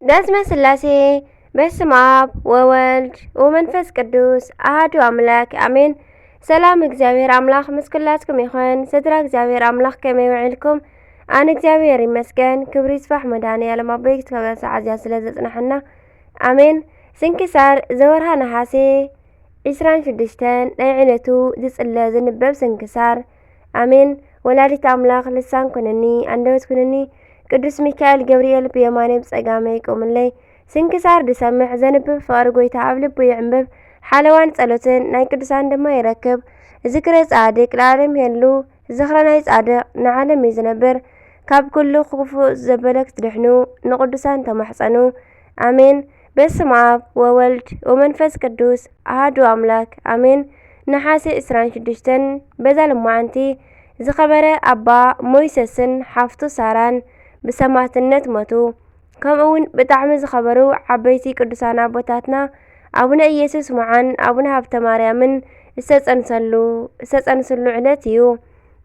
በስመ ስላሴ፣ በስመ አብ ወወልድ ወመንፈስ ቅዱስ አሐዱ አምላክ አሜን። ሰላም እግዚኣብሔር አምላክ ምስ ኩላትኩም ይኹን። ስድራ እግዚኣብሔር አምላክ ከመይ ውዒልኩም? ኣነ እግዚኣብሔር ይመስገን፣ ክብሪ ይስፋሕ መድኃኔዓለም ኣቦይ ክሳብ ሰዓት እዚኣ ስለ ዘጽናሐና። ኣሜን። ስንክሳር ዘወርሃ ነሓሴ ዒስራን ሽዱሽተን ናይ ዕለቱ ዝጽለ ዝንበብ ስንክሳር። ኣሜን። ወላዲት ኣምላኽ ልሳን ኩንኒ፣ ኣንደበት ኩንኒ፣ ቅዱስ ሚካኤል ገብርኤል ብየማነይ ብጸጋመይ ይቁምለይ። ስንክሳር ዝሰምዕ ዘንብብ ፍቕሪ ጐይታ ኣብ ልቡ ይዕንብብ። ሓለዋን ጸሎትን ናይ ቅዱሳን ድማ ይረክብ። ዝክረ ጻድቅ ለዓለም ይሄሉ። ዝኽረ ናይ ጻድቕ ንዓለም እዩ ዝነብር። ካብ ኩሉ ክፉእ ዘበለ ክትድሕኑ ንቅዱሳን ተማሕጸኑ። ኣሜን። በስመ ኣብ ወወልድ ወመንፈስ ቅዱስ ኣሐዱ ኣምላክ ኣሜን። ነሓሰ ዕስራን ሽዱሽተን በዛ ልማዓንቲ ዝኸበረ ኣባ ሞይሰስን ሓፍቱ ሳራን ብሰማዕትነት ሞቱ። ከምኡ እውን ብጣዕሚ ዝኸበሩ ዓበይቲ ቅዱሳን ኣቦታትና ኣቡነ ኢየሱስ ሞዓን ኣቡነ ሃብተ ማርያምን ዝተጸንሰሉ፣ ዝተጸንስሉ ዕለት እዩ።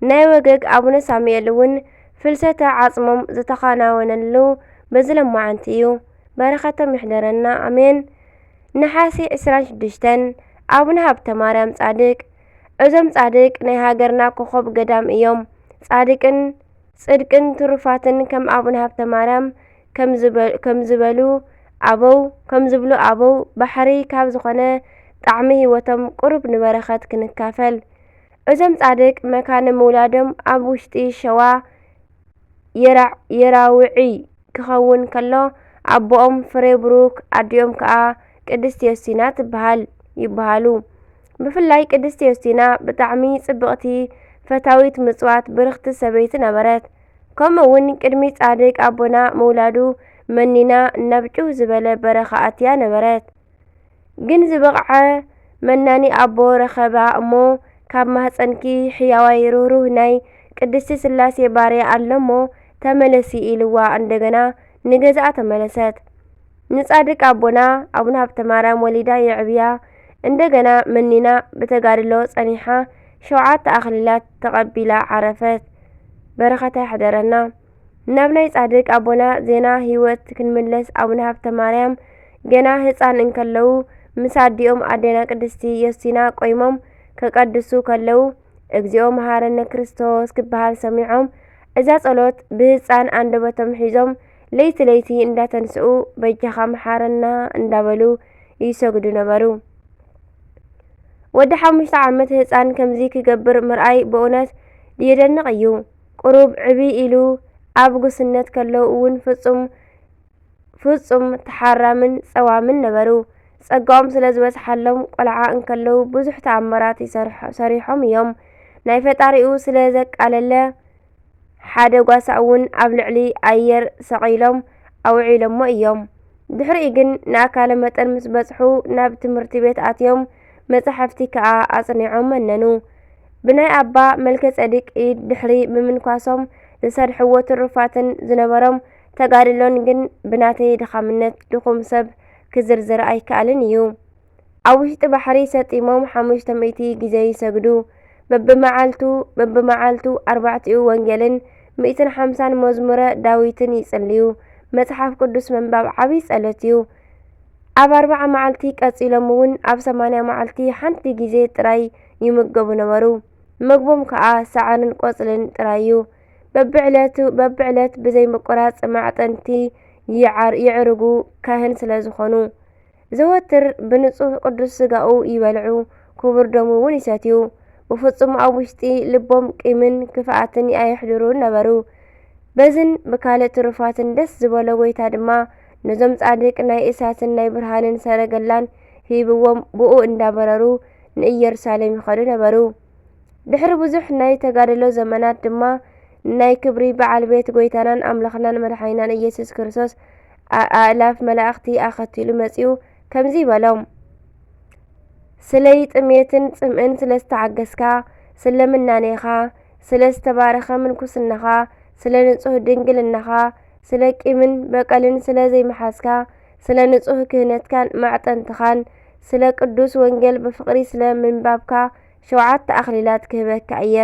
ናይ ወገግ ኣቡነ ሳሙኤል እውን ፍልሰተ ዓጽሞም ዝተኸናወነሉ በዚ ለማዓንቲ እዩ። በረኸቶም ይሕደረና፣ ኣሜን። ነሓሴ ዕስራን ሽዱሽተን ኣቡነ ሃብተ ማርያም ጻድቅ። እዞም ጻድቅ ናይ ሃገርና ኮኾብ ገዳም እዮም። ጻድቅን ጽድቅን ትሩፋትን ከም ኣቡነ ሃብተ ማርያም ከም ዝበ-፣ ከም ዝበሉ ኣበው፣ ከም ዝብሉ ኣበው፣ ባሕሪ ካብ ዝኾነ ጣዕሚ ህይወቶም ቁሩብ ንበረኸት ክንካፈል። እዞም ጻድቅ መካነ ምውላዶም ኣብ ውሽጢ ሸዋ የራ-፣ የራውዒ ክኸውን ከሎ፣ ኣቦኦም ፍሬ ብሩክ፣ ኣዲኦም ከኣ ቅድስት ዮስቲና ትበሃል፣ ይበሃሉ። ብፍላይ ቅድስት ዮስቲና ብጣዕሚ ጽብቕቲ፣ ፈታዊት ምጽዋት፣ ብርኽቲ ሰበይቲ ነበረት። ከምኡ እውን ቅድሚ ጻድቅ ኣቦና ምውላዱ መኒና ናብ ጭው ዝበለ በረኻ ኣትያ ነበረት። ግን ዝበቕዐ መናኒ ኣቦ ረኸባ እሞ፣ ካብ ማህጸንኪ ሕያዋይ ርህሩህ ናይ ቅድስቲ ስላሴ ባርያ ኣሎ እሞ ተመለሲ ኢልዋ እንደገና ንገዛኣ ተመለሰት። ንጻድቅ ኣቦና ኣቡነ ሃብተ ማርያም ወሊዳ የዕብያ። እንደገና መኒና ብተጋድሎ ጸኒሓ ሸውዓተ ኣኽሊላት ተቐቢላ ዓረፈት። በረኸታ ይሕደረና። ናብ ናይ ጻድቅ ኣቦና ዜና ህይወት ክንምለስ፣ ኣቡነ ሃብተ ማርያም ገና ህጻን እንከለዉ ምስ ኣዲኦም ኣዴና ቅድስቲ ዮስቲና ቆይሞም ከቀድሱ ከለዉ፣ "እግዚኦ መሐረነ ክርስቶስ" ክበሃል ሰሚዖም፣ እዛ ጸሎት ብህጻን ኣንደበቶም ሒዞም ለይቲ ለይቲ እንዳተንስኡ "በጃኻ መሐረና" እንዳበሉ ይሰግዱ ነበሩ። ወዲ ሓሙሽተ ዓመት ህጻን ከምዚ ክገብር ምርኣይ ብእውነት የደንቕ እዩ። ቁሩብ ዕብይ ኢሉ ኣብ ጉስነት ከለዉ እውን ፍጹም፣ ፍጹም ተሓራምን ጸዋምን ነበሩ። ጸጋኦም ስለ ዝበዝሓሎም ቆልዓ እንከለዉ ብዙሕ ተኣምራት ይሰርሖ-፣ ሰሪሖም እዮም። ናይ ፈጣሪኡ ስለ ዘቃለለ ሓደ ጓሳ እውን ኣብ ልዕሊ ኣየር ሰቒሎም ኣውዒሎሞ እዮም። ድሕሪኡ ግን ንኣካለ መጠን ምስ በጽሑ ናብ ትምህርቲ ቤት ኣትዮም መጻሕፍቲ ከኣ ኣጽኒዖም መነኑ። ብናይ ኣባ መልከ ጸዲቅ ኢድ ድሕሪ ምምንኳሶም ዝሰርሕዎ ትሩፋትን ዝነበሮም ተጋድሎን ግን ብናተይ ድኻምነት ድኹም ሰብ ክዝርዝር ኣይከኣልን እዩ። ኣብ ውሽጢ ባሕሪ ሰጢሞም ሓሙሽተ ሚእቲ ግዜ ይሰግዱ። በብመዓልቱ፣ በብመዓልቱ ኣርባዕቲኡ ወንጌልን ሚእትን ሓምሳን መዝሙረ ዳዊትን ይጽልዩ። መጽሓፍ ቅዱስ ምንባብ ዓብዪ ጸሎት እዩ። ኣብ ኣርብዓ መዓልቲ ቀጺሎም እውን ኣብ ሰማንያ መዓልቲ ሓንቲ ግዜ ጥራይ ይምገቡ ነበሩ። መግቦም ከኣ ሳዕርን ቆጽልን ጥራይ እዩ። በብዕለቱ፣ በብዕለት ብዘይ ምቁራጽ ማዕጠንቲ ይዓር-፣ ይዕርጉ ካህን ስለ ዝኾኑ። ዘወትር ብንጹህ ቅዱስ ስጋኡ ይበልዑ፣ ክቡር ደሙ እውን ይሰትዩ። ብፍጹም ኣብ ውሽጢ ልቦም ቂምን ክፍኣትን ኣየሕድሩን ነበሩ። በዝን ብካልእ ትሩፋትን ደስ ዝበሎ ጐይታ ድማ ነዞም ጻድቅ ናይ እሳትን ናይ ብርሃንን ሰረገላን ሂብዎም ብኡ እንዳበረሩ ንኢየሩሳሌም ይኸዱ ነበሩ። ድሕሪ ብዙሕ ናይ ተጋድሎ ዘመናት ድማ ናይ ክብሪ በዓል ቤት ጐይታናን ኣምላኽናን መድሓኒናን ኢየሱስ ክርስቶስ ኣ-፣ ኣእላፍ መላእኽቲ ኣኸቲሉ መጺኡ ከምዚ በሎም። ስለይ ጥሜትን ጽምእን ስለ ዝተዓገስካ፣ ስለ ምናኔኻ፣ ስለ ዝተባረኸ ምንኩስናኻ፣ ስለ ንጹህ ድንግልናኻ፣ ስለ ቂምን በቀልን ስለ ዘይመሓዝካ፣ ስለ ንጹህ ክህነትካን ማዕጠንትኻን፣ ስለ ቅዱስ ወንጌል ብፍቕሪ ስለ ምንባብካ ሸውዓተ ኣኽሊላት ክህበካ እየ።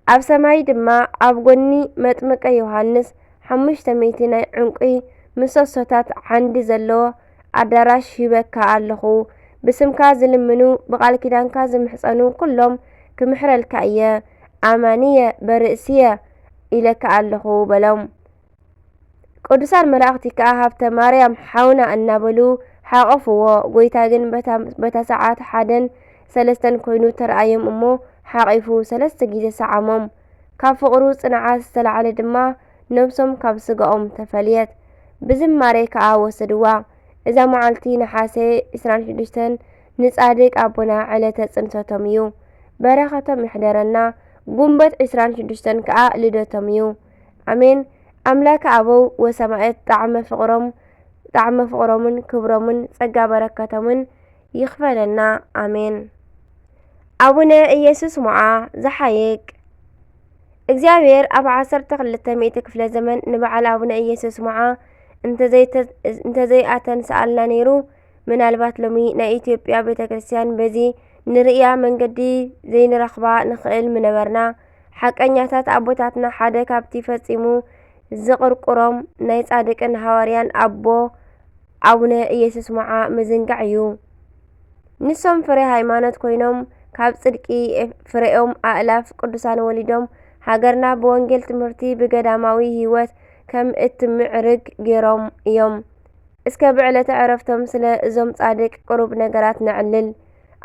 ኣብ ሰማይ ድማ ኣብ ጎኒ መጥምቀ ዮሃንስ ሓሙሽተ ሚእቲ ናይ ዕንቁ ምሰሶታት ዓንዲ ዘለዎ ኣዳራሽ ሂበካ ኣለኹ። ብስምካ ዝልምኑ፣ ብቓል ኪዳንካ ዝምሕጸኑ ኩሎም ክምሕረልካ እየ። ኣማንየ በርእስየ ኢለካ ኣለኹ በሎም። ቅዱሳን መላእኽቲ ከኣ ሃብተ ማርያም ሓውና እናበሉ ሓቆፍዎ። ጎይታ ግን በታ፣ በታ ሰዓት ሓደን ሰለስተን ኮይኑ ተረኣዮም እሞ ሓቒፉ ሰለስተ ግዜ ሰዓሞም። ካብ ፍቕሩ ጽንዓት ዝተላዕለ ድማ ነብሶም ካብ ስጋኦም ተፈልየት። ብዝማሬ ከኣ ወሰድዋ። እዛ መዓልቲ ነሓሰ ዕስራን ሽዱሽተን ንጻድቅ ኣቦና ዕለተ ጽንሰቶም እዩ። በረኸቶም ይሕደረና። ጉንበት ዕስራን ሽዱሽተን ከኣ ልደቶም እዩ። ኣሜን። ኣምላከ ኣበው ወሰማእት ጣዕመ ፍቕሮም፣ ጣዕመ ፍቕሮምን ክብሮምን ጸጋ በረከቶምን ይኽፈለና። ኣሜን። ኣቡነ ኢየሱስ ሞዓ ዘሓይቅ። እግዚኣብሔር ኣብ ዓሰርተ ክልተ ሚእቲ ክፍለ ዘመን ንበዓል ኣቡነ ኢየሱስ ሞዓ እንተዘይተ-፣ እንተዘይኣተንስኣልና ነይሩ፣ ምናልባት ሎሚ ናይ ኢትዮጵያ ቤተ ክርስቲያን በዚ ንርእያ መንገዲ ዘይንረኽባ ንኽእል ምነበርና። ሓቀኛታት ኣቦታትና ሓደ ካብቲ ፈጺሙ ዝቕርቁሮም ናይ ጻድቅን ሃዋርያን ኣቦ ኣቡነ ኢየሱስ ሞዓ ምዝንጋዕ እዩ። ንሶም ፍሬ ሃይማኖት ኮይኖም፣ ካብ ጽድቂ ፍሬኦም ኣእላፍ ቅዱሳን ወሊዶም፣ ሃገርና ብወንጌል ትምህርቲ፣ ብገዳማዊ ህይወት ከም እትምዕርግ ገይሮም እዮም። እስከ ብዕለተ ዕረፍቶም ስለ እዞም ጻድቅ ቅሩብ ነገራት ነዕልል።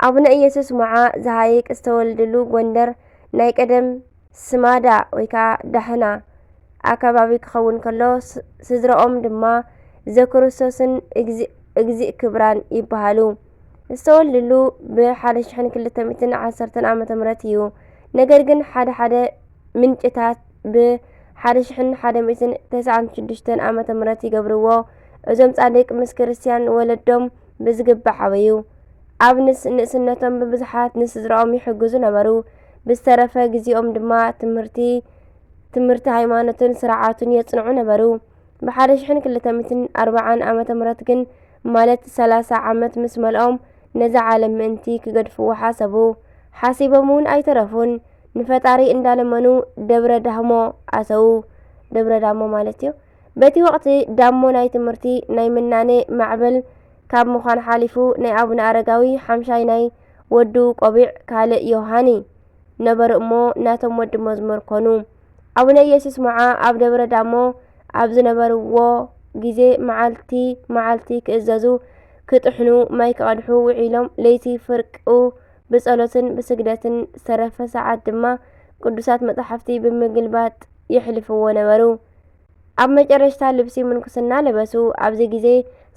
ኣቡነ ኢየሱስ ሞዓ ዘሃይቅ ዝተወልድሉ ጎንደር ናይ ቀደም ስማዳ ወይ ከኣ ዳሕና ኣከባቢ ክኸውን ከሎ፣ ስ-፣ ስድራኦም ድማ ዘክርስቶስን እግዚ-፣ እግዚእ ክብራን ይበሃሉ። ዝተወልድሉ ብ ሓደ ሽሕን ክልተ ሚእትን ዓሰርተን ዓመተ ምህረት እዩ። ነገር ግን ሓደ ሓደ ምንጭታት ብ ሓደ ሽሕን ሓደ ሚእትን ተስዓን ሽዱሽተን ዓመተ ምህረት ይገብርዎ። እዞም ጻድቅ ምስ ክርስትያን ወለዶም ብዝግባእ ዓበዩ። ኣብ ንስ-፣ ንእስነቶም ብብዙሓት ንስድራኦም ይሕግዙ ነበሩ። ብዝተረፈ ግዜኦም ድማ ትምህርቲ፣ ትምህርቲ ሃይማኖትን ስርዓቱን የጽንዑ ነበሩ። ብሓደ ሽሕን ክልተ ሚእትን ኣርብዓን ዓመተ ምህረት ግን፣ ማለት ሰላሳ ዓመት ምስ መልኦም፣ ነዛ ዓለም ምእንቲ ክገድፍዎ ሓሰቡ። ሓሲቦም እውን ኣይተረፉን። ንፈጣሪ እንዳለመኑ ደብረ ዳህሞ ኣተዉ። ደብረ ዳሞ ማለት እዩ። በቲ ወቕቲ ዳሞ ናይ ትምህርቲ፣ ናይ ምናኔ ማዕበል ካብ ምዃን ሓሊፉ፣ ናይ ኣቡነ ኣረጋዊ ሓምሻይ ናይ ወዱ ቆቢዕ ካልእ ዮሃኒ ነበሩ እሞ፣ ናቶም ወዲ መዝሙር ኮኑ። ኣቡነ ኢየሱስ ሞዓ ኣብ ደብረ ዳሞ ኣብ ዝነበርዎ ግዜ፣ መዓልቲ መዓልቲ ክእዘዙ፣ ክጥሕኑ፣ ማይ ክቐድሑ ውዒሎም፣ ለይቲ ፍርቁ ብጸሎትን ብስግደትን፣ ዝተረፈ ሰዓት ድማ ቅዱሳት መጻሕፍቲ ብምግልባጥ የሕልፍዎ ነበሩ። ኣብ መጨረሽታ ልብሲ ምንኩስና ለበሱ። ኣብዚ ግዜ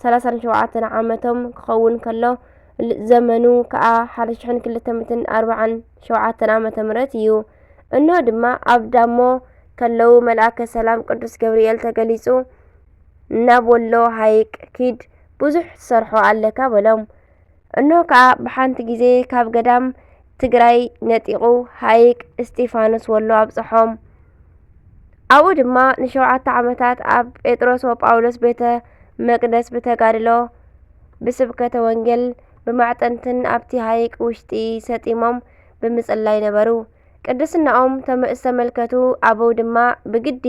ሰላሳን ሸውዓተን ዓመቶም ክኸውን ከሎ፣ ል-፣ ዘመኑ ከኣ ሓደ ሽሕን ክልተ ሚእትን ኣርብዓን ሸውዓተን ዓመተ ምህረት እዩ። እንሆ ድማ ኣብ ዳሞ ከለዉ መልኣከ ሰላም ቅዱስ ገብርኤል ተገሊጹ፣ ናብ ወሎ ሃይቅ ኪድ፣ ብዙሕ ትሰርሖ ኣለካ በሎም። እንሆ ከኣ ብሓንቲ ግዜ ካብ ገዳም ትግራይ ነጢቑ ሃይቅ እስጢፋኖስ ወሎ ኣብጽሖም። ኣብኡ ድማ ንሸውዓተ ዓመታት ኣብ ጴጥሮስ ወጳውሎስ ቤተ መቅደስ ብተጋድሎ፣ ብስብከተ ወንጌል፣ ብማዕጠንትን ኣብቲ ሃይቅ ውሽጢ ሰጢሞም ብምጽላይ ነበሩ። ቅድስናኦም ተመ-፣ ዝተመልከቱ ኣበው ድማ ብግዲ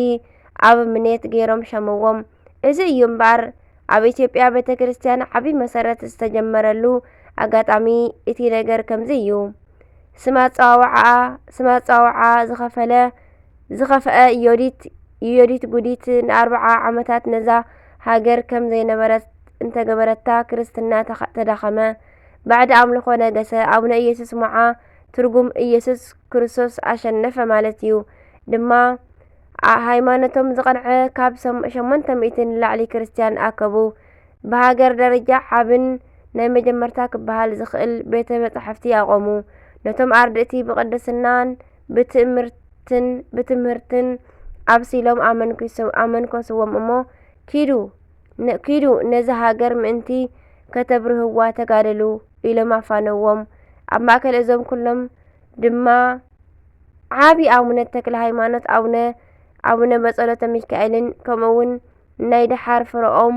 ኣብ ምኔት ገይሮም ሸምዎም። እዚ እዩ እምበኣር ኣብ ኢትዮጵያ ቤተ ክርስቲያን ዓቢ መሰረት ዝተጀመረሉ ኣጋጣሚ። እቲ ነገር ከምዚ እዩ። ስም ኣጸዋውዓኣ፣ ስም ኣጸዋውዓ ዝኸፈለ፣ ዝኸፍአ ዮዲት፣ ዮዲት ጉዲት ንኣርብዓ ዓመታት ነዛ ሃገር ከም ዘይነበረት እንተገበረታ፣ ክርስትና ተኸ-፣ ተዳኸመ። ባዕዲ ኣምልኾ ነገሰ። ኣቡነ ኢየሱስ ሞዓ ትርጉም ኢየሱስ ክርስቶስ ኣሸነፈ ማለት እዩ። ድማ ኣ-፣ ሃይማኖቶም ዝቐንዐ ካብ ሰም-፣ ሸሞንተ ሚእቲ ንላዕሊ ክርስትያን ኣከቡ። ብሃገር ደረጃ ዓብን ናይ መጀመርታ ክበሃል ዝኽእል ቤተ መጻሕፍቲ ኣቖሙ። ነቶም ኣርድእቲ ብቕድስናን ብትእምርትን፣ ብትምህርትን ኣብሲሎም ኣመንኪሶ-፣ ኣመንኮስዎም እሞ፣ "ኪዱ፣ ነ-፣ ኪዱ ነዛ ሃገር ምእንቲ ከተብርህዋ ተጋደሉ" ኢሎም ኣፋነዎም። ኣብ ማእከል እዞም ኩሎም ድማ ዓቢ ኣቡነ ተክለ ሃይማኖት፣ ኣቡነ፣ ኣቡነ በጸሎተ ሚካኤልን ከምኡ እውን ናይ ደሓር ፍረኦም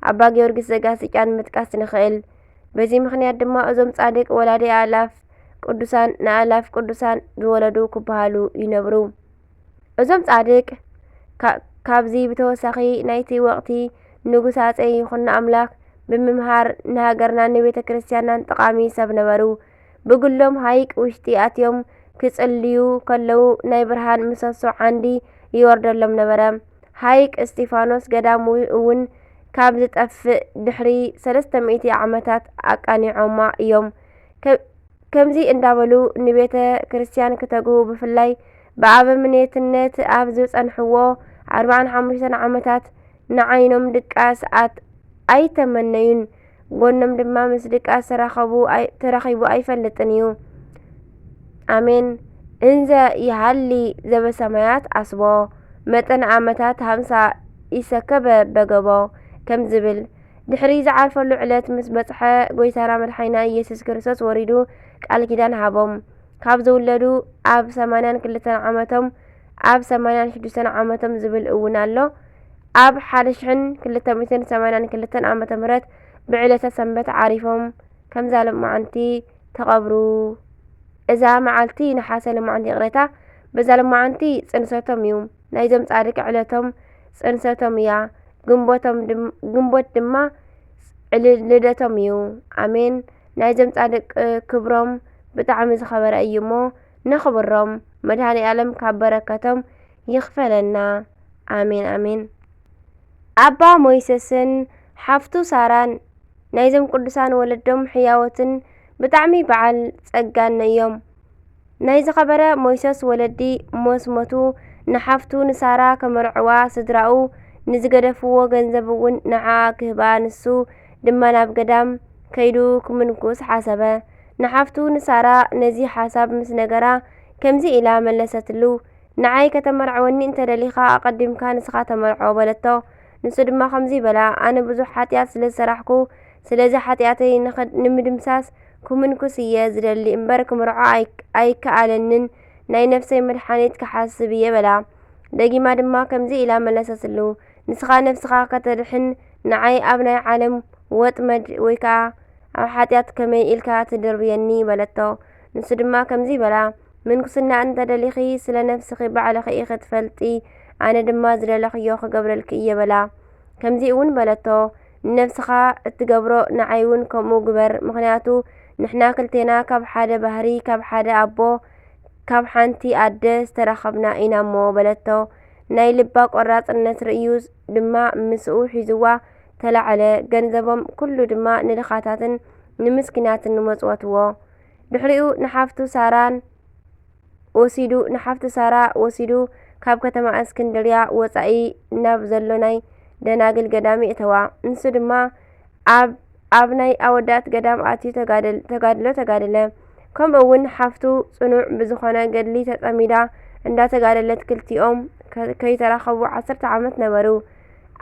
ኣባ ጊዮርጊስ ዘጋስጫን ምጥቃስ ንኽእል። በዚ ምኽንያት ድማ እዞም ጻድቅ ወላዲ ኣእላፍ ቅዱሳን ንኣእላፍ ቅዱሳን ዝወለዱ ክበሃሉ ይነብሩ። እዞም ጻድቅ ካ-፣ ካብዚ ብተወሳኺ ናይቲ ወቕቲ ንጉስ ኣጼ ይኹኖ ኣምላክ ብምምሃር ንሃገርናን ንቤተ ክርስቲያንናን ጠቓሚ ሰብ ነበሩ። ብግሎም ሃይቅ ውሽጢ ኣትዮም ክጽልዩ ከለዉ ናይ ብርሃን ምሰሶ ዓንዲ ይወርደሎም ነበረ። ሃይቅ እስጢፋኖስ ገዳም እውን ካብ ዝጠፍእ ድሕሪ ሰለስተ ሚእቲ ዓመታት ኣቃኒዖማ እዮም። ከ-፣ ከምዚ እንዳበሉ ንቤተ ክርስቲያን ክተግሁ ብፍላይ ብኣበምኔትነት ኣብ ዝጸንሕዎ ኣርባዓን ሓሙሽተን ዓመታት ንዓይኖም ድቃስ ኣት-፣ ኣይተመነዩን። ጎኖም ድማ ምስ ድቃስ ተራኸቡ ኣይ-፣ ተራኺቡ ኣይፈልጥን እዩ። ኣሜን። እንዘ ይሃሊ ዘበሰማያት ኣስቦ መጠን ዓመታት ሃምሳ ይሰከበ በገቦ ከም ዝብል ድሕሪ ዝዓርፈሉ ዕለት ምስ በጽሐ ጎይታና መድሓኒና ኢየሱስ ክርስቶስ ወሪዱ ቃል ኪዳን ሃቦም። ካብ ዝውለዱ ኣብ ሰማንያን ክልተን ዓመቶም ኣብ ሰማንያን ሽዱሽተን ዓመቶም ዝብል እውን ኣሎ። ኣብ ሓደ ሽሕን ክልተ ሚእትን ሰማንያን ክልተን ዓመተ ምህረት ብዕለተ ሰንበት ዓሪፎም ከምዛ ሎማዓንቲ ተቐብሩ። እዛ መዓልቲ ነሓሰ ሎማዓንቲ ይቕሬታ፣ በዛ ሎማዓንቲ ጽንሰቶም እዩ። ናይዞም ጻድቅ ዕለቶም ጽንሰቶም እያ። ግንቦቶም ድም-፣ ግንቦት ድማ ዕል-፣ ልደቶም እዩ። ኣሜን። ናይዞም ጻድቅ ክብሮም ብጣዕሚ ዝኸበረ እዩ እሞ ነኽብሮም። መድሃኔ ኣለም ካብ በረከቶም ይኽፈለና። ኣሜን ኣሜን። ኣባ ሞይሰስን ሓፍቱ ሳራን ናይዞም ቅዱሳን ወለዶም ሕያዎትን ብጣዕሚ በዓል ጸጋን እዮም። ናይ ዝኸበረ ሞይሰስ ወለዲ ሞስ ሞቱ፣ ንሓፍቱ ንሳራ ከመርዕዋ ስድራኡ ንዝገደፍዎ ገንዘብ እውን ንዓኣ ክህባ፣ ንሱ ድማ ናብ ገዳም ከይዱ ክምንኩስ ሓሰበ። ንሓፍቱ ንሳራ ነዚ ሓሳብ ምስ ነገራ ከምዚ ኢላ መለሰትሉ፣ ንዓይ ከተመርዕወኒ እንተደሊኻ ኣቐዲምካ ንስኻ ተመርዖ በለቶ። ንሱ ድማ ከምዚ በላ፣ ኣነ ብዙሕ ሓጢኣት ስለ ዝሰራሕኩ ስለዚ ሓጢኣተይ ንኽድ-፣ ንምድምሳስ ክምንኩስ እየ ዝደሊ እምበር ክምርዖ ኣይ-፣ ኣይከኣለንን፣ ናይ ነፍሰይ መድሓኒት ክሓስብ እየ በላ። ደጊማ ድማ ከምዚ ኢላ መለሰትሉ፣ ንስኻ ነፍስኻ ከተድሕን ንዓይ ኣብ ናይ ዓለም ወጥመድ ወይ ከኣ ኣብ ሓጢኣት ከመይ ኢልካ ትድርብየኒ በለቶ። ንሱ ድማ ከምዚ በላ፣ ምንኩስና እንተ ደሊኺ ስለ ነፍስኺ ባዕልኺ ኢኺ ትፈልጢ፣ ኣነ ድማ ዝደለኽዮ ክገብረልኪ እየ በላ። ከምዚ እውን በለቶ፣ ንነፍስኻ እትገብሮ ንዓይ እውን ከምኡ ግበር፣ ምኽንያቱ ንሕና ክልቴና ካብ ሓደ ባህሪ፣ ካብ ሓደ ኣቦ፣ ካብ ሓንቲ ኣደ ዝተረኸብና ኢና እሞ በለቶ። ናይ ልባ ቆራጽነት ርእዩ ድማ ምስኡ ሒዝዋ ተላዕለ። ገንዘቦም ኩሉ ድማ ንድኻታትን ንምስኪናትን መጽወትዎ። ድሕሪኡ ንሓፍቱ ሳራን ወሲዱ፣ ንሓፍቱ ሳራ ወሲዱ ካብ ከተማ እስክንድርያ ወጻኢ ናብ ዘሎ ናይ ደናግል ገዳም የእተዋ። ንሱ ድማ ኣብ፣ ኣብ ናይ ኣወዳት ገዳም ኣትዩ ተጋደል-፣ ተጋድሎ ተጋደለ። ከምኡ እውን ሓፍቱ ጽኑዕ ብዝኾነ ገድሊ ተጸሚዳ እንዳተጋደለት ክልቲኦም ከ-፣ ከይተራኸቡ ዓሰርተ ዓመት ነበሩ።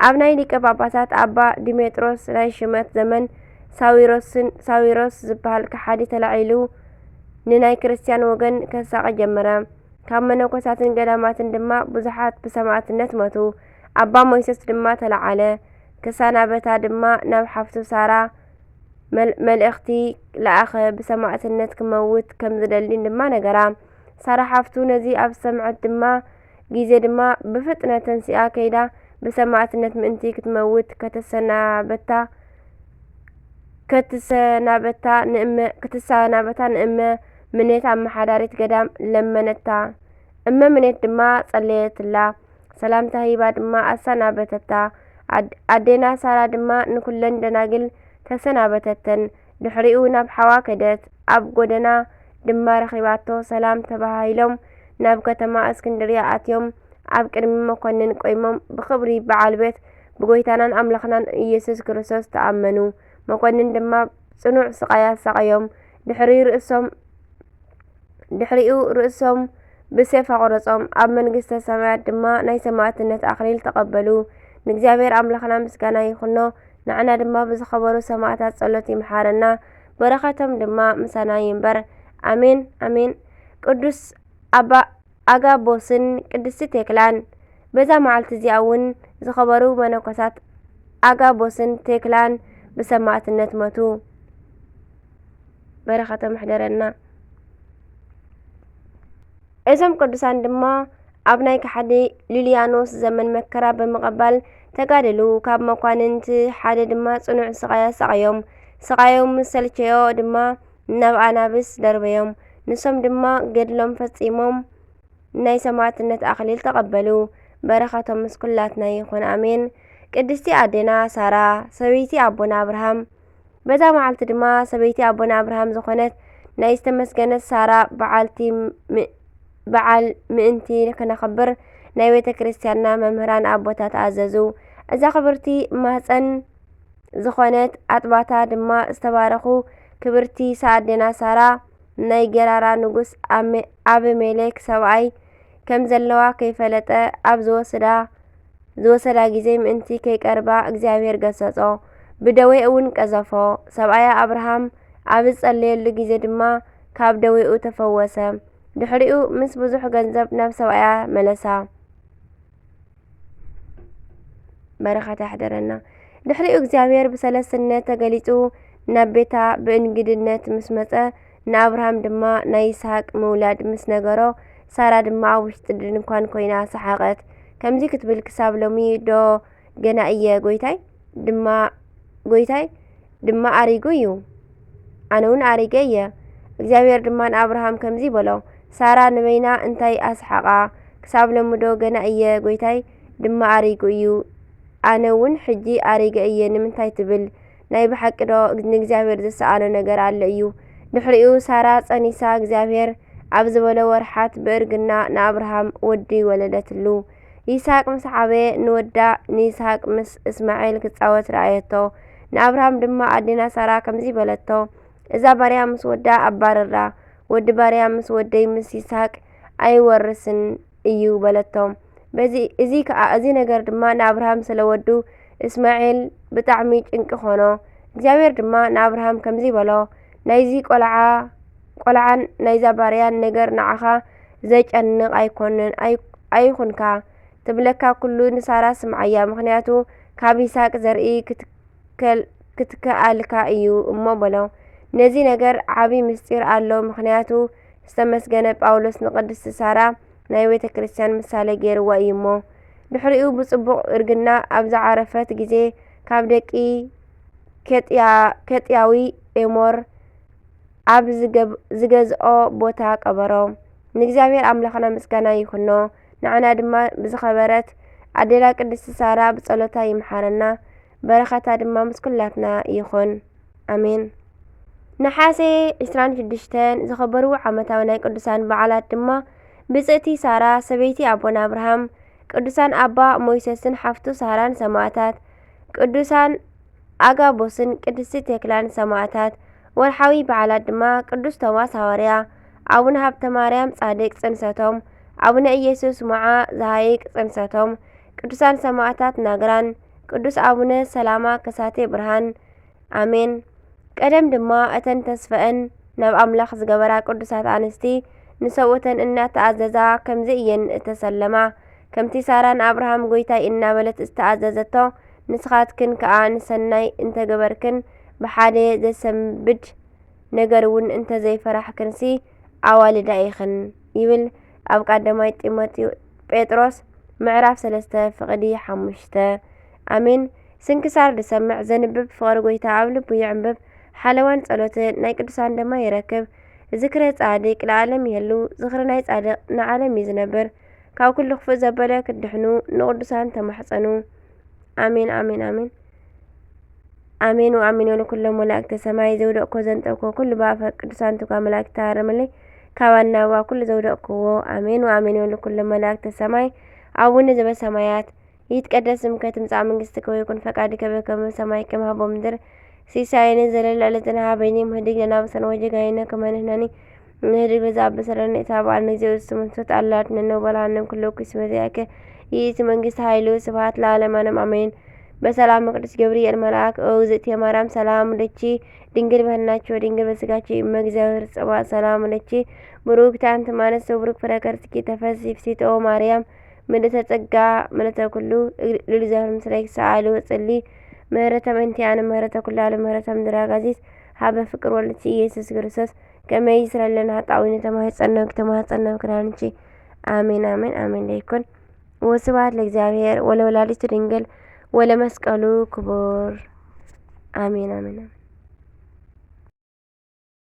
ኣብ ናይ ሊቀ ጳጳሳት ኣባ ዲሜጥሮስ ናይ ሽመት ዘመን ሳዊሮስን፣ ሳዊሮስ ዝበሃል ከሓዲ ተላዒሉ ንናይ ክርስትያን ወገን ከሳቒ ጀመረ። ካብ መነኮሳትን ገዳማትን ድማ ብዙሓት ብሰማዕትነት ሞቱ። ኣባ ሞይሰስ ድማ ተለዓለ። ክሳናበታ ድማ ናብ ሓፍቱ ሳራ መል-፣ መልእኽቲ ለኣኸ፣ ብሰማዕትነት ክመውት ከም ዝደሊ ድማ ነገራ። ሳራ ሓፍቱ ነዚ ኣብ ዝሰምዐት ድማ ግዜ ድማ ብፍጥነት ተንሲኣ ከይዳ ብሰማዕትነት ምእንቲ ክትመውት ከተሰናበታ፣ ከተሰናበታ ንእመ-፣ ክትሰናበታ ንእመ ምኔት ኣመሓዳሪት ገዳም ለመነታ። እመ ምኔት ድማ ጸለየትላ። ሰላምታ ሂባ ድማ ኣሰናበተታ። ኣድ-፣ ኣዴና ሳራ ድማ ንኩለን ደናግል ተሰናበተተን። ድሕሪኡ ናብ ሓዋ ከደት። ኣብ ጎደና ድማ ረኺባቶ። ሰላም ተባሃሂሎም ናብ ከተማ እስክንድርያ ኣትዮም ኣብ ቅድሚ መኮንን ቆይሞም ብኽብሪ በዓል ቤት ብጎይታናን ኣምላኽናን ኢየሱስ ክርስቶስ ተኣመኑ። መኮንን ድማ ጽኑዕ ስቓይ ኣሳቐዮም። ድሕሪ ርእሶም ድሕሪኡ ርእሶም ብሴፍ ኣቑረጾም፣ ኣብ መንግስተ ሰማያት ድማ ናይ ሰማዕትነት ኣኽሊል ተቐበሉ። ንእግዚኣብሔር ኣምላኽና ምስጋና ይኹኖ፣ ንዓና ድማ ብዝኸበሩ ሰማዕታት ጸሎት ይምሓረና፣ በረኸቶም ድማ ምሳና ይንበር። ኣሜን፣ ኣሜን። ቅዱስ ኣባ ኣጋቦስን ቅድስቲ ቴክላን። በዛ መዓልቲ እዚኣ እውን ዝኸበሩ መነኮሳት ኣጋቦስን ቴክላን ብሰማዕትነት ሞቱ። በረኸቶም ይሕደረና። እዞም ቅዱሳን ድማ ኣብ ናይ ከሓዲ ሉልያኖስ ዘመን መከራ ብምቕባል ተጋደሉ። ካብ መኳንንቲ ሓደ ድማ ጽኑዕ ስቓይ ኣሳቐዮም። ስቓዮም ምስ ሰልቸዮ ድማ ናብ ኣናብስ ደርበዮም። ንሶም ድማ ገድሎም ፈጺሞም ናይ ሰማዕትነት ኣኽሊል ተቐበሉ። በረኸቶም ምስ ኩላትና ይኹን፣ ኣሜን። ቅድስቲ ኣዴና ሳራ፣ ሰበይቲ ኣቦና ኣብርሃም። በዛ መዓልቲ ድማ ሰበይቲ ኣቦና ኣብርሃም ዝኾነት ናይ ዝተመስገነት ሳራ በዓልቲ ም-፣ በዓል ምእንቲ ክነኽብር ናይ ቤተ ክርስቲያንና መምህራን ኣቦታት ኣዘዙ። እዛ ክብርቲ ማህፀን ዝኾነት ኣጥባታ ድማ ዝተባረኹ ክብርቲ ኣዴና ሳራ ናይ ጌራራ ንጉስ ኣመ-፣ ኣበሜሌክ ሰብኣይ ከም ዘለዋ ከይፈለጠ ኣብ ዝወሰዳ፣ ዝወሰዳ ግዜ ምእንቲ ከይቀርባ እግዚኣብሔር ገሰጾ፣ ብደዌ እውን ቀዘፎ። ሰብኣያ ኣብርሃም ኣብ ዝጸለየሉ ግዜ ድማ ካብ ደዌኡ ተፈወሰ። ድሕሪኡ ምስ ብዙሕ ገንዘብ ናብ ሰብኣያ መለሳ። በረኸት ያሕደረና። ድሕሪኡ እግዚኣብሔር ብሰለስትነት ተገሊጹ ናብ ቤታ ብእንግድነት ምስ መጸ፣ ንኣብርሃም ድማ ናይ ይስሐቅ ምውላድ ምስ ነገሮ፣ ሳራ ድማ ኣብ ውሽጢ ድንኳን ኮይና ሰሓቐት። ከምዚ ክትብል ክሳብ ሎሚ ዶ ገና እየ፣ ጎይታይ ድማ፣ ጎይታይ ድማ ኣሪጉ እዩ፣ ኣነ እውን ኣሪገ እየ። እግዚኣብሔር ድማ ንኣብርሃም ከምዚ በሎ፣ ሳራ ንበይና እንታይ ኣስሓቓ? ክሳብ ሎሚ ዶ ገና እየ፣ ጎይታይ ድማ ኣሪጉ እዩ፣ ኣነ እውን ሕጂ ኣሪገ እየ ንምንታይ ትብል? ናይ ብሓቂ ዶ ንእግዚኣብሔር ዝሰኣኖ ነገር ኣሎ እዩ? ድሕሪኡ ሳራ ጸኒሳ፣ እግዚኣብሔር ኣብ ዝበሎ ወርሓት ብእርግና ንኣብርሃም ወዲ ወለደትሉ። ይስሐቅ ምስ ዓበየ፣ ንወዳ ንይስሐቅ ምስ እስማኤል ክጻወት ረኣየቶ። ንኣብርሃም ድማ ኣዴና ሳራ ከምዚ በለቶ፣ እዛ ባርያ ምስ ወዳ ኣባርራ፣ ወዲ ባርያ ምስ ወደይ ምስ ይስሐቅ ኣይወርስን እዩ በለቶ። በዚ፣ እዚ ከኣ፣ እዚ ነገር ድማ ንኣብርሃም ስለ ወዱ እስማኤል ብጣዕሚ ጭንቂ ኾኖ። እግዚኣብሔር ድማ ንኣብርሃም ከምዚ በሎ፣ ናይዚ ቆልዓ፣ ቆልዓን ናይዛ ባርያን ነገር ንዓኻ ዘጨንቕ ኣይኮንን፣ ኣይ-፣ ኣይኹንካ። ትብለካ ኩሉ ንሳራ ስምዓያ፣ ምኽንያቱ ካብ ይስሐቅ ዘርኢ ክትከል-፣ ክትከኣልካ እዩ እሞ በሎ። ነዚ ነገር ዓቢ ምስጢር ኣሎ፣ ምኽንያቱ ዝተመስገነ ጳውሎስ ንቅድስቲ ሳራ ናይ ቤተ ክርስቲያን ምሳሌ ገይርዋ እዩ እሞ። ድሕሪኡ ብጽቡቕ እርግና ኣብ ዝዓረፈት ግዜ ካብ ደቂ ኬጥያ-፣ ኬጥያዊ ኤሞር ኣብ ዝገብ-፣ ዝገዝኦ ቦታ ቀበሮ። ንእግዚኣብሔር ኣምላኽና ምስጋና ይኹኖ፣ ንዓና ድማ ብዝኸበረት ኣዴና ቅድስቲ ሳራ ብጸሎታ ይምሓረና፣ በረኸታ ድማ ምስ ኩላትና ይኹን። ኣሜን። ነሓሴ ዕስራን ሽዱሽተን ዝኸበሩ ዓመታዊ ናይ ቅዱሳን በዓላት ድማ ብጽእቲ ሳራ ሰበይቲ ኣቦና ኣብርሃም፣ ቅዱሳን ኣባ ሞይሰስን ሓፍቱ ሳራን ሰማዕታት፣ ቅዱሳን ኣጋቦስን ቅድስቲ ቴክላን ሰማዕታት። ወርሓዊ በዓላት ድማ ቅዱስ ቶማስ ሃዋርያ፣ ኣቡነ ሃብተ ማርያም ጻድቅ ጽንሰቶም፣ ኣቡነ ኢየሱስ ሞዓ ዘሃይቅ ጽንሰቶም፣ ቅዱሳን ሰማዕታት ናግራን፣ ቅዱስ ኣቡነ ሰላማ ከሳቴ ብርሃን። ኣሜን። ቀደም ድማ እተን ተስፈአን ናብ ኣምላኽ ዝገበራ ቅዱሳት ኣንስቲ ንሰብኡተን እናተኣዘዛ ከምዚ እየን እተሰለማ። ከምቲ ሳራ ንኣብርሃም ጐይታይ እናበለት ዝተኣዘዘቶ፣ ንስኻትክን ከኣ ንሰናይ እንተገበርክን ብሓደ ዘሰንብድ ነገር እውን እንተዘይፈራሕክንሲ ኣዋልዳ ኢኽን ይብል ኣብ ቀዳማይ ጢሞቴዎ-፣ ጴጥሮስ ምዕራፍ ሰለስተ ፍቕዲ ሓሙሽተ። ኣሜን። ስንክሳር ዝሰምዕ ዘንብብ ፍቕሪ ጐይታ ኣብ ልቡ ይዕንብብ፣ ሓለዋን ጸሎትን ናይ ቅዱሳን ድማ ይረክብ። ዝክረ ጻድቅ ለዓለም ይህሉ፣ ዝኽሪ ናይ ጻድቅ ንዓለም እዩ ዝነብር። ካብ ኩሉ ክፉእ ዘበለ ክትድሕኑ ንቅዱሳን ተማሕጸኑ። ኣሜን፣ ኣሜን፣ ኣሜን። ኣሜን ወኣሜን ወለኩሎም መላእክተ ሰማይ ዘውደቅኮ ዘንጠብኮ ኩሉ ብኣፈ ቅዱሳን ትጓ መላእክት ተሃረመለይ። ካብ ኣናብባ ኩሉ ዘውደቅክዎ። ኣሜን ወኣሜን ወለኩሎም መላእክተ ሰማይ። ኣቡነ ዘበሰማያት ይትቀደስ ስምከ ትምጻእ መንግስትከ ወይኩን ፈቃድከ በከመ በሰማይ ከማሁ በምድር። ሲሳየነ ዘለለ ዕለትነ ሀበነ ዮም ህድግ ለነ አበሳነ ወጌጋየነ ከመ ንሕነኒ ንህድግ ለዘአበሰ ለነ ኢታብአነ እግዚኦ ውስተ መንሱት አላ አድነነ ወበልዓነ እምኩሉ እኩይ እስመ ዚአከ ይእቲ መንግስት ኃይሉ ስብሐት ለዓለመ ዓለም አሜን። በሰላም ቅዱስ ገብርኤል መልአክ ኦ እግዝእትየ ማርያም ሰላም ለኪ ድንግል በህልናኪ ወድንግል በስጋኪ እመ እግዚአብሔር ጸባኦት ሰላም ለኪ ብሩክቲ አንቲ እማንስት ወብሩክ ፍሬ ከርስኪ ተፈሲ ፍሲት ኦ ማርያም ምልእተ ጸጋ ምልእተ ኩሉ ልል እግዚአብሔር ምስሌኪ ሰአሊ ወጸሊ ምህረተ ምእንቲአነ ምህረተ ኩሉ ዓለም ምህረተ ምድር አጋዚት ሀበ ፍቅር ወልድኪ ኢየሱስ ክርስቶስ ከመ ይስረይ ለነ ኃጣውኢነ ተማህጸነኪ ተማህጸነኪ ክዳንኪ። አሜን፣ አሜን፣ አሜን። ለይኩን ወስብሐት ለእግዚአብሔር ወለወላዲቱ ድንግል ወለመስቀሉ ክቡር። ኣሜን፣ ኣሜን፣ ኣሜን።